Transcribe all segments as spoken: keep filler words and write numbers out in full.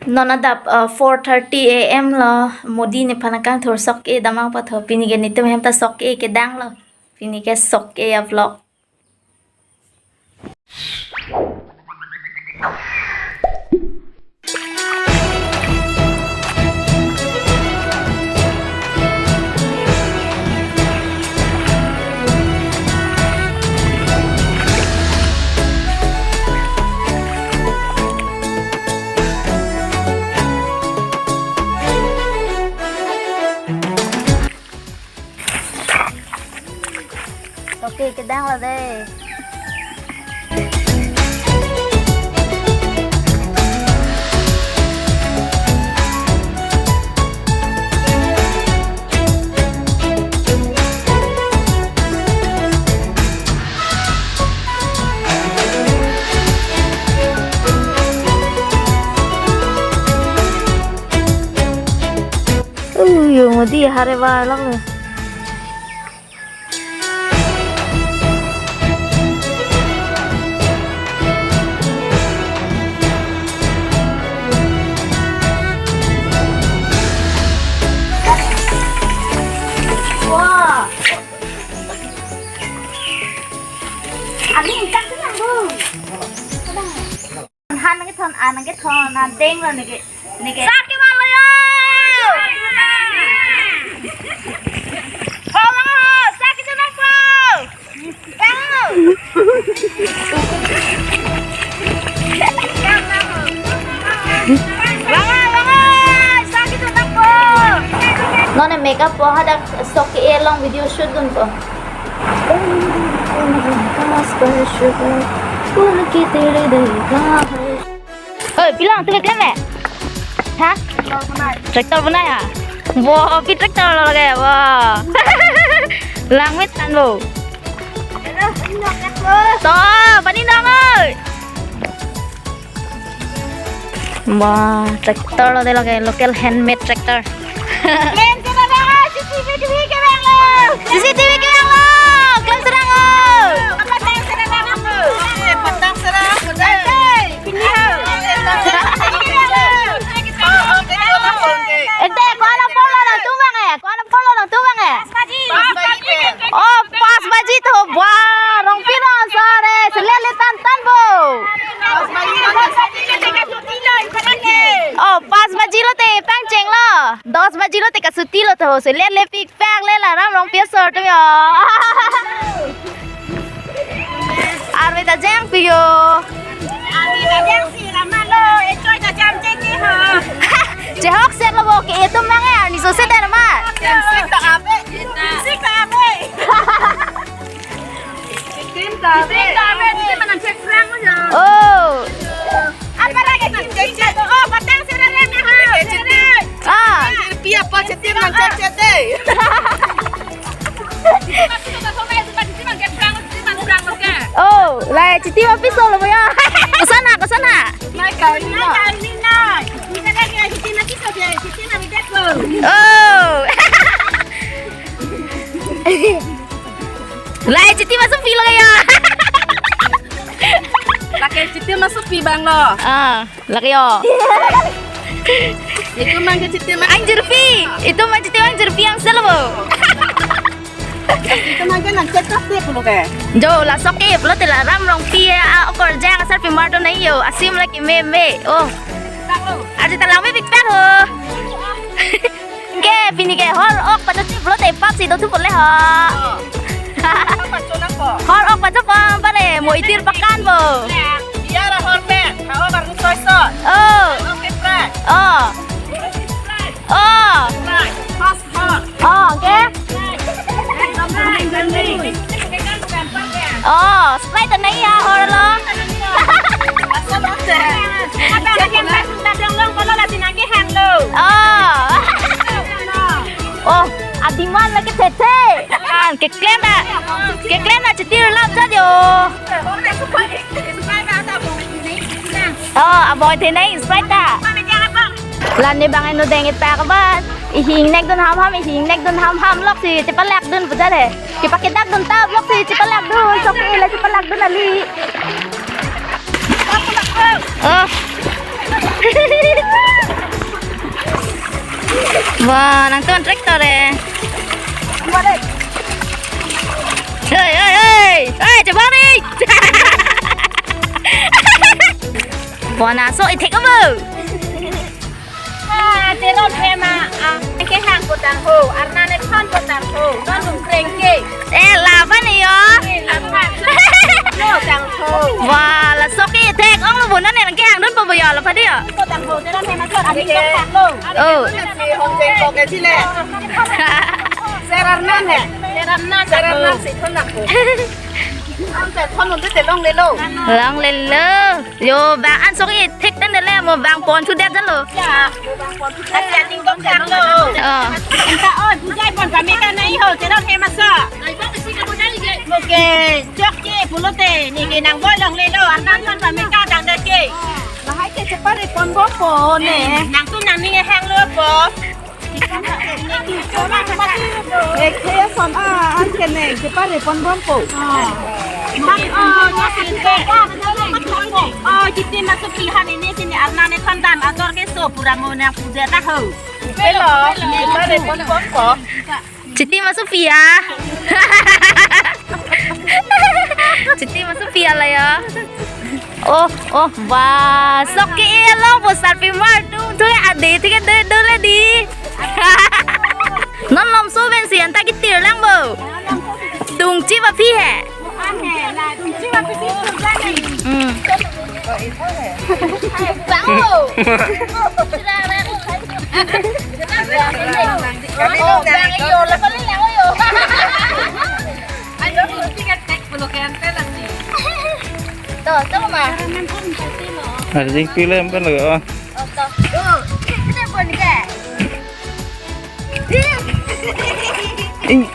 Non adap, uh, four thirty A M lo, Modi nephan akangthur sok ke damnang patho, pini ke netum ahem ta sok ke kedang lo, pini ke sok ke a vlog. Sok ke kedang lo dei. Uh, yo Modi hare ba lang lo. Wah. Ani ingkak tu nang bu. Han nang kethon, an nang kethon, an deng lo neke, neke. Saki malo yo. Ho, ho, saki tu nang po. Langai, langai, saki tu nang po. Non ne makeup po hadak sok ke along video shoot dun po. Oi, pilang tu keklem eh? Ha? Tractor banai ha? Wow, pi tractor lo lage, wow. Langmit kan bo. To, pani dong oi. Wah, tractor lo de lage, local handmade tractor. Klang sera, C C T V kevang lo. C C T V kevang lo. Klang sera lo. Patang sera lo. Patang sera lo. Ente, ko-an apor lo nangtum abang eh? Ko-an apor lo nangtum abang eh? Oh, pas baji to, wah, Rongpi lo, sorry, selet le tan tan bo. Oh, pas baji lote pangcheng lo. Dos baji lote kasuti lo to, selet le pikpak le la ram Rongpi asor atum yo. Arve ta jangpi yo. Arve ta jangpi la malo, enjoy ta jam jengke ha. Chehok sek lo bo ke etum nang eh, arni so se dan ma. Sik ta ave, sik ta ave. Sik ta ave, sik ta ave, sik ta ave. Oh. Apa lagi? Oh, patang sera le na ha. Ah. Pia pa chetim nang chat chat dei. Oh, lai chiti ma piso lo ya. Kosana, kosana. Nai kali na. Nai kali na. Kita lagi chiti na piso dia, chiti na bidet lo. Oh. Lai chiti ma supi lo ya. Lake chiti ma supi abang lo. Ah. Lake yo. Itum abang ke chiti ma. Ang jirpi. Itum abang chiti ma ang jirpi ang sel bo. Itum abang ke nang chat chat dei pulo ke. Jo, la sok ke pulote la ram Rongpi a okor jang asarpi mar do nai yo. Asim lake me me. Oh. Arje ta langme pikpak ho. Ke pini ke hor ok pachotip lote pap si dothupo le ho. Hor ok pachopo pale mo itir pakan bo. Iya ra hor pen, ha hor baru soy soy. Oh. Oke, fry. Oh. Oh. Fry. Pas hor. Oh, oke. Oh, Sprite nai ya hor lo. Oh. Oh, adiman lake thethe. Keklem na. Keklem na chiti lam cha jo. Oh, aboi the nai Sprite ta. Lani bang eno deng itak ban. Ihing nek dun ham ham, ihing nek dun ham ham lok si chepalak dun puja de. Kepakedak dun ta lok si chepalak dun, sok ila chepalak dun ali. Oh. Wah, nangtum tractor eh. Hei, hei, hei. Hei, coba nih. Bona so ithek abo. Ah, Teron hem a, ah, kehang potang ho, Arnam nethon potang ho, non lum krengke. Eh, laban iyo. Eh, laban. Lo tang ho. Wah, laso ke ithek ong lo bona ne kehang dun po bo yo, la padi yo. Potang ho, Teron hem a sot, ani potang ho. Oh. Si Hong Jeng ko ke chile. Serar nan he. Serar nan. Serar nan si thon nak ho. Am se thon un te longlelo. Longlelo. Yo, bang an song ithek tangte le mo bang pon thudet lo. Ya, mo bang pon thudet. Aja ning dok thang lo. Oh. Anta oi, pujai pon pameka nai ho, Teron hem a sot. Oke, chok ke pulote, neke nang boi longlelo, Arnam pon pameka dang dake. Lahai ke chepare pon bompo ne. Nangtum nangning hang lo po. Ekhe son a an ke ne chepare pon bompo. Bang, oh, ya, oh, Chiti Masopi han ini sini Arnam nethon dan ator ke so pura mo nang puja ta ho. Hello, chepare pon bompo. Chiti Masopi ya. Chiti Masopi ya la ya. Oh, oh, wah, sok ke-e along po sarpi mar tu, tu ya ade, tu ya do, do le di. Non lom so pen si anta kitir lang bo. Tungchi ba phi he. Hmm. Bang ho. Oh, bang yo, la pali lang yo. To, to ma. Arjing film kan lo. Oh, to. Tuh, kita pun ke. Ing.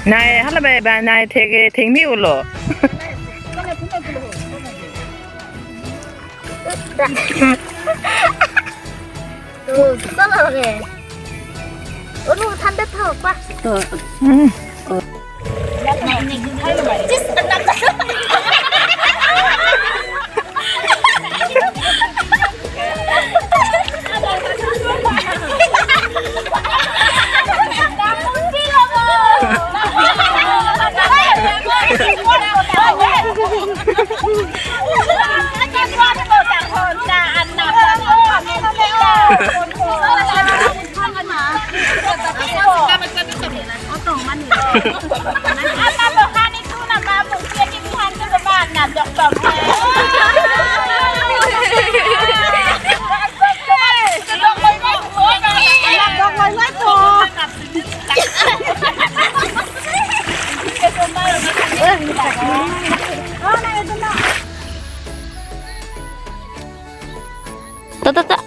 Nai, hala bai ba nai thek, thek mi ulo. Tuh, salah lagi. Unu than det tho pa. Tuh. Hmm. Ta, ta, ta.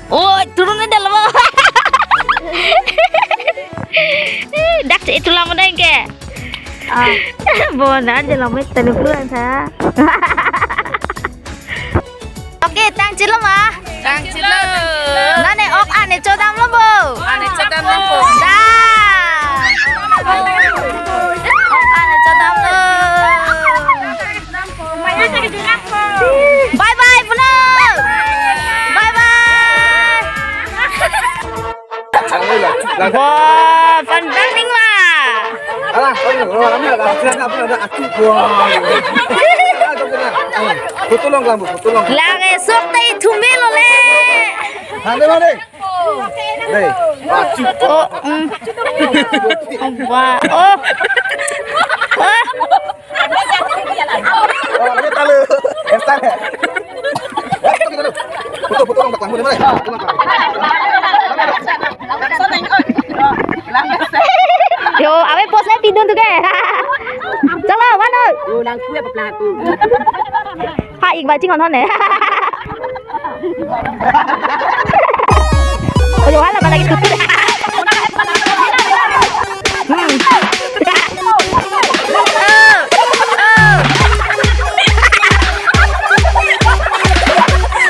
Oh, turun aja lah, Bo. Dak itu lama dah ke. Ah. Bo, na aja lama itu dulu kan, sa. Oke, tang chilo ma. Tang chilo. Nane ok ane chodam lo, Bo. Ane chodam lo, Bo. Da. Ok ane chodam lo. Bye bye, pulo. Bye bye. Wah, pandang ning ma. Alah, alah, alah, alah, alah, alah, alah, alah, alah. Photo long, lang, photo long. Lang esok tai thumbe lo le. Hande mane. Dei, achu. Oh, mm. Oh, wah. Oh. Oh. Oh, ini talu. Estan ya. Foto, foto, foto, foto, foto, foto. Yo, awe pose pidun tu ke. Chalo, mano. Yo, lang kue apa pelat tu? Ha, ik ba ching hon hon ne. Ojo hala ba lagi tutu. Hmm. Oh, oh.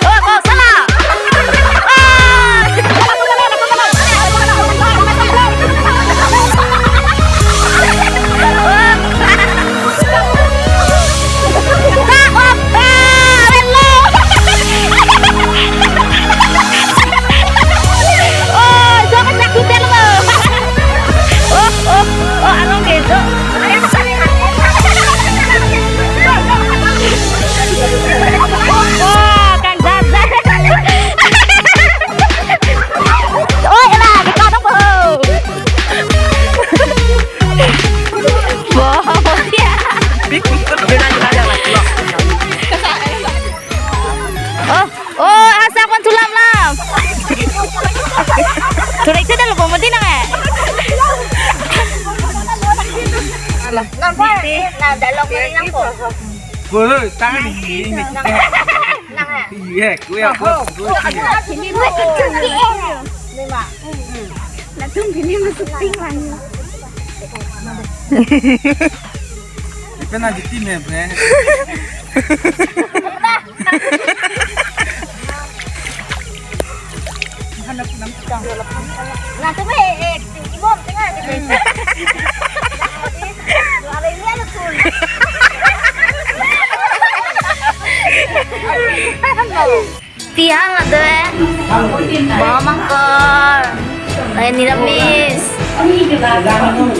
Oh, oh, salah. Ah. Nah, dialogue mari nangpo. Woi, tangan ini. Nang, nang, eh. Iya, gue ya, gue, gue. Ini mah. Langsung ini masuk ting lagi. Ipen aja tim ya, bre. Nah, tuh, eh, eh, ibom, tengah, gitu. Dua hari ini ada tuh. Pihan la do, eh. Bom angkor. Lain niramis.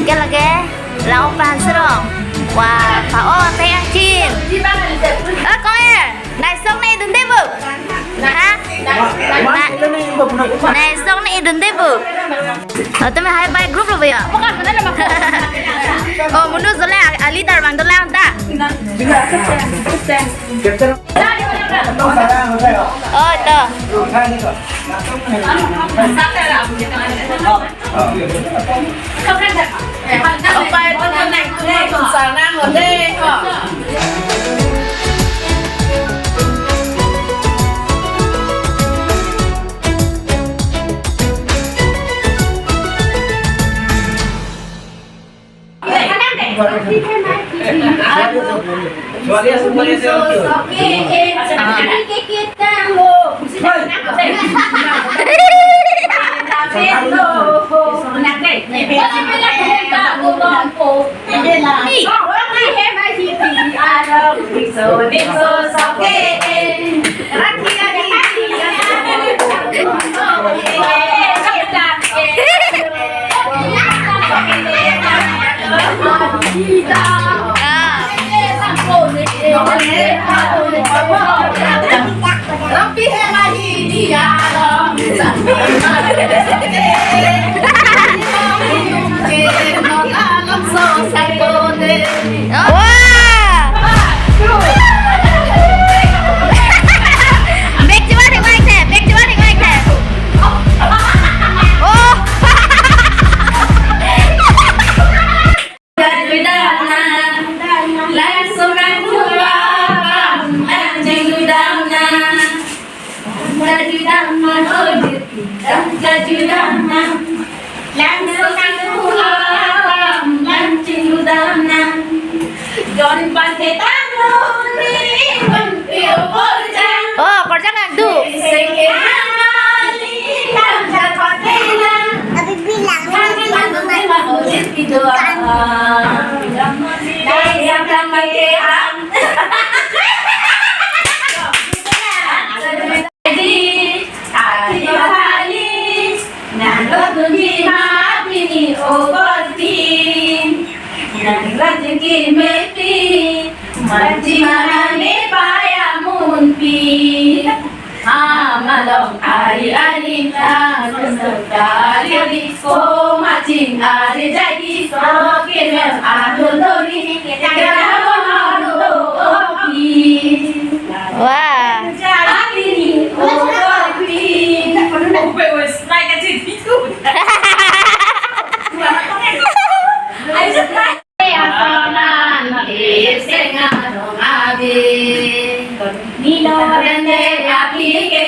Ke lage. Lau pan serong. Wah, pa o tayang chin. Eh, koer. Nai sok nai dun deh, Bu. Ha? Nai sok nai dun deh, Bu. Oh, tumi hai bai group lo, Bu, ya? Oh, mundu zole ali dar bang dolang ta. Oh, to. Wah! Bek jiwa ding waik the, bek jiwa ding waik the. Oh. Oh, korjang nang du. Abi bilang. Amalong ari ari ta, ari ari ko maching ari jadi ko kirem adol dori, kirem adol dori. Wah. Ari ni o dori. Upe wes naik aja gitu. Ayo, Asonan ke seng arong ave. Nino rende api ke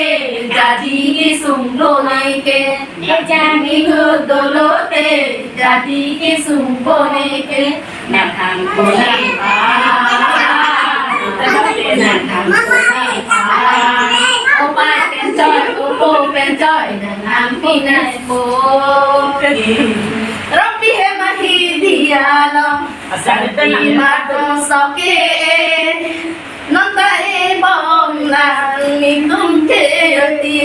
jadi kesung lonai ke. Ejang ikut dolo te jadi kesung bonai ke. Nakhang konai pa. Nakhang konai pa. Opa penjoy, opo penjoy, nanam pinai po. Rompi hem ahi diya lo. Sarpi matong soke, nonta e bom lang nitum ke ati.